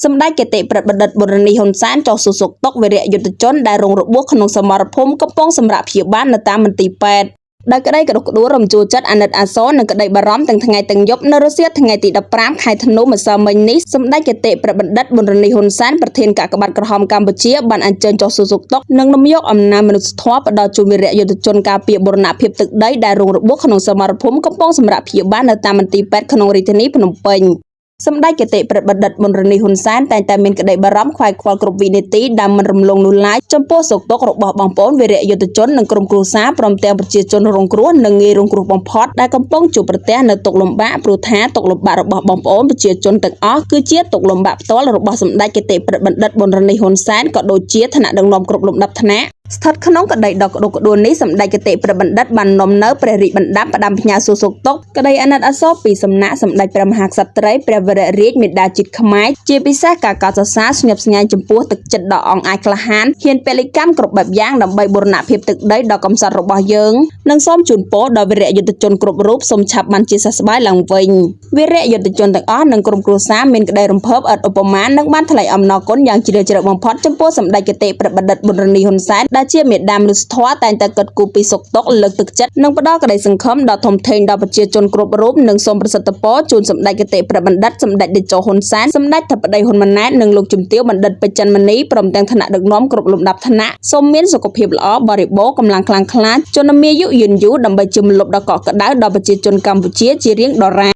សម្ដេចគតិប្រិទ្ធបណ្ឌិតប៊ុនរ៉ានីហ៊ុនសែនចុះសួរសុខទុក្ខវីរៈយុទ្ធជនដែលរងរបួសក្នុងសមរភូមិកំពុងសម្រាកព្យាបាលនៅតាមមន្ទីរពេទ្យដោយក្តីក្តុកក្តួលរំជួលចិត្តអាណិតអាសូរនិងក្តីបារម្ភទាំងថ្ងៃទាំងយប់នៅរសៀលថ្ងៃទី15ខែធ្នូម្សិលមិញនេះសម្ដេចគតិប្រិទ្ធបណ្ឌិតប៊ុនរ៉ានីហ៊ុនសែនប្រធានកាកបាទក្រហមកម្ពុជាបានអញ្ជើញចុះសួរសុខទុក្ខនិងនាំយកអំណាចមនុស្សធម៌ផ្ដល់ជូនវីរៈយុទ្ធជនការពារបូរណភាពទឹកដីដែលរងរបួសក្នុងសមរភូមិកំពុងសម្រាកព្យាបាលនៅតាមមន្ទីរពេទ្យក្នុងរាជធានីភ្នំពេញសម្ដេចគតិប្រិទ្ធបណ្ឌិតប៊ុនរ៉ានីហ៊ុនសែនតែងតែមានក្តីបារម្ភខ្វាយខ្វល់គ្រប់វិនាទីដែលមិនរំលងនោះឡើយចំពោះសុខទុក្ខរបស់បងប្អូនវីរៈយុទ្ធជននិងក្រុមគ្រួសារព្រមទាំងប្រជាជនរងគ្រោះនិងងាយរងគ្រោះបំផុតដែលកំពុងជួបប្រទះនូវទុក្ខលំបាកព្រោះថាទុក្ខលំបាករបស់បងប្អូនប្រជាជនទាំងអស់គឺជាទុក្ខលំបាកផ្ទាល់របស់សម្ដេចគតិប្រិទ្ធបណ្ឌិតប៊ុនរ៉ានីហ៊ុនសែនក៏ដូចជាថ្នាក់ដឹកនាំគ្រប់លំដាប់ថ្នាក់ស្ថិតក្នុងក្តីដ៏ក្តុកក្តួលនេះសម្ដេចគតិប្រិទ្ធបណ្ឌិតបាននាំនៅព្រះរាជបណ្ដាំផ្ដាំផ្ញើសួរសុខទុក្ខក្តីអាណិតអាសូរពីសំណាក់សម្ដេចព្រះមហាក្សត្រីព្រះវររាជមាតាជាតិខ្មែរជាពិសេសការកោតសរសើរស្ញប់ស្ញែងចំពោះទឹកចិត្តដ៏អង់អាចក្លាហានហ៊ានពលិកម្មគ្រប់បែបយ៉ាងដើម្បីបូរណភាពទឹកដីដ៏កំសត់របស់យើងនិងសូមជូនពរដល់វីរៈយុទ្ធជនគ្រប់រូបសូមឆាប់បានជាសះស្បើយឡើងវិញវីរៈយុទ្ធជនទាំងអស់និងក្រុមគ្រួសារមានក្តីរំភើបឥតឧបមានិងបានថ្លែងអំណរគុណយ៉ាងជ្រាលជ្រៅបំផុតចំពោះសម្ដេចគតិប្រិទ្ធបណ្ឌិតប៊ុនរ៉ានីហ៊ុនសែនដែលជាមេដាមនុស្សធម៌តែងតែគិតគូរពីសុខទុក្ខលើកទឹកចិត្តនិងផ្ដល់ក្តីសង្ឃឹមដ៏ធំធេងដល់ប្រជាជនគ្រប់រូបនិងសូមប្រសិទ្ធពរជូនសម្ដេចគតិប្រិទ្ធបណ្ឌិតសម្ដេចតេជោហ៊ុនសែនសម្ដេចធិបតីហ៊ុនម៉ាណែតនិងលោកជំទាវបណ្ឌិតពេជ្រច័ន្ទមនីព្រមទាំងថ្នាក់ដឹកនាំគ្រប់លំដាប់ថ្នាក់សូមមានសុខភាពល្អបរិបូរណ៍កម្លាំងខ្លាំងក្លាជនមាយុយឺនយូរដើម្បីជាម្លប់ដ៏កក់ក្ដៅដល់ប្រជាជនកម្ពុជាជារៀងដរាប។